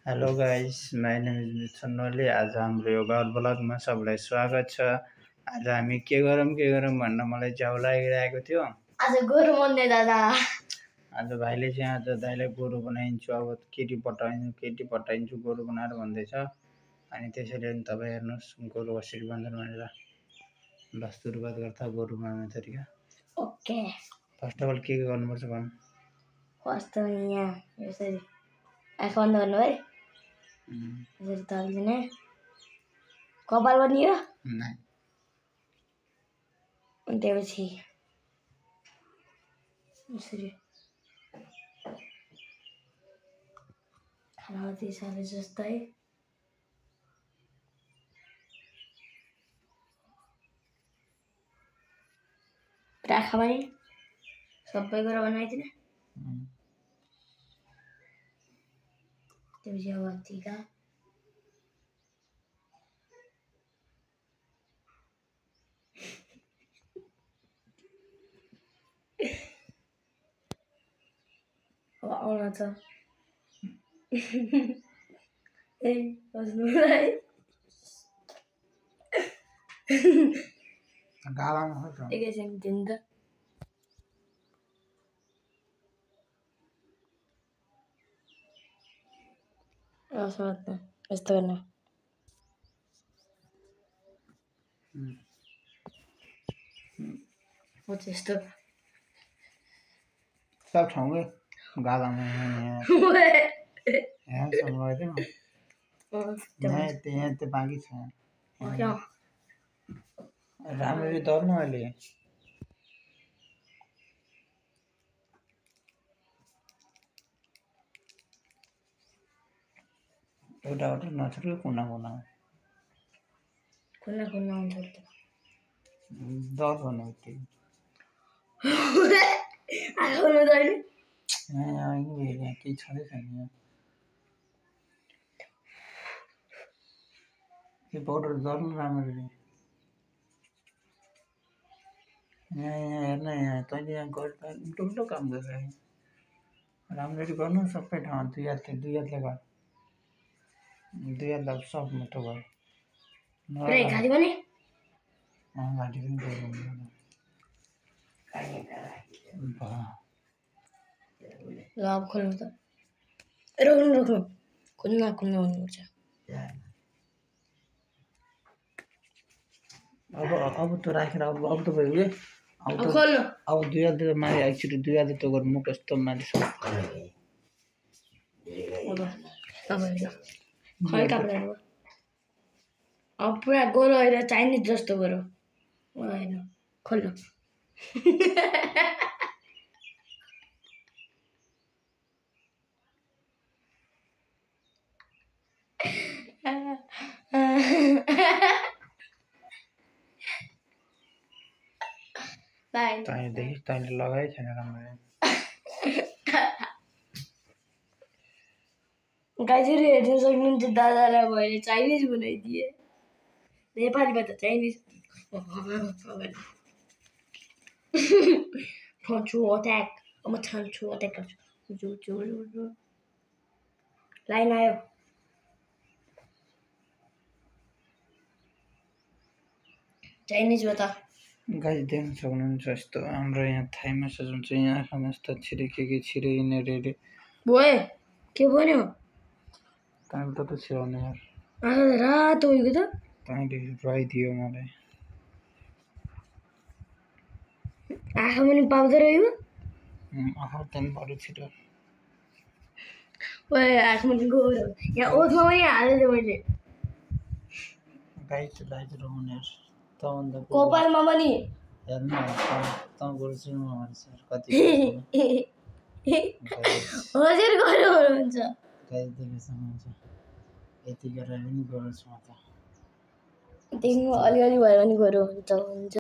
Hello guys, my name is Mithun नोले। आज हाम्रो यो घर ब्लगमा सबलाई स्वागत छ। आज हामी के गरौँ भन्न मलाई च्याउ लागिरहेको थियो। आज गोरु मन्ने दादा आज भाइले चाहिँ आज दाइलाई गोरु बनाइदिन्छु, अब केटी पठाइदिन्छु गोरु बनाएर भन्दैछ। अनि त्यसैले तपाईँ हेर्नुहोस् गोरु कसरी बन्छन् भनेर। ल सुरुवात गर्दा गोरु बनाउने तरिका। ओके, फर्स्ट अफ अल के गर्नुपर्छ भन्नु। फर्स्ट यहाँ यसरी आँखा बन्द गर्नु है, यसरी तल्दिने। कपाल बनियो अनि त्यसपछि यसरी खानावती साले जस्तै आँखा पनि सबै कुरा बनाइदिने। त्यसपछि अब टिका अब आउन छ ए बस्नुलाई एकैछिन दिनु त। यस्तो गर्नु यस्तो सब ठाउँमै गालामा यहाँ बाँकी छ। राम्ररी तर्नु अहिले। एउटा नछोड्यो कुना हुन्छ दर्द हुने बित्तिकै केही छँदै छैन। यो पाउडर दर्नु राम्ररी। यहाँ हेर्न, यहाँ तैँले यहाँ गर्दा उल्टो काम गरिरहेको। राम्ररी गर्नु सबै ठाउँमा। दुई हातले गर, दुई हातले सब मुठो गर। घाँटी पनि ल अब खोल्नु त। रोक्नु खुल्ला हुनुपर्छ। अब त राखेर अब त भयो कि अब दुई हात माथि एकचोटि दुई हात त गर्नु मुख यस्तो माथि अब पुरा गोरो होइन, चाइनिज जस्तो गोरो होइन। खोल्नु तैँले लगाइ छैन राम्ररी। गाइजहरू हेर्न सक्नुहुन्छ, दादालाई मैले चाइनिज बनाइदिए। नेपालीमा त चाइनिज ठन्छु अट्याक। म ठन्छु अट्याक गर्छु। लाइन आयो। चाइनिजमा त गाइस देख्न सक्नुहुन्छ यस्तो हाम्रो यहाँ थाई मसाज हुन्छ। यहाँ आँखामा यस्तो छिरे के छिरे यिनीहरू भयो। के भन्यो तैँले त छिराउने यार। रातो उयो त तैँले रुवाइदियो मलाई। आँखा पनि पाउँदो रह्यो। आँखा त्यहाँ बरु छिटो। आँखा पनि गोरो। यहाँ ओठमा पनि हालेको मैले। गाइस हुने कपालमा पनि हेर्नु त गोरु कति हजुर गोरो हुनुहुन्छ। गाइस देखेसँग हुन्छ यति गरेर पनि गोरु छु म त। देख्नु अलिअलि भयो भने गोरो हुन्छ।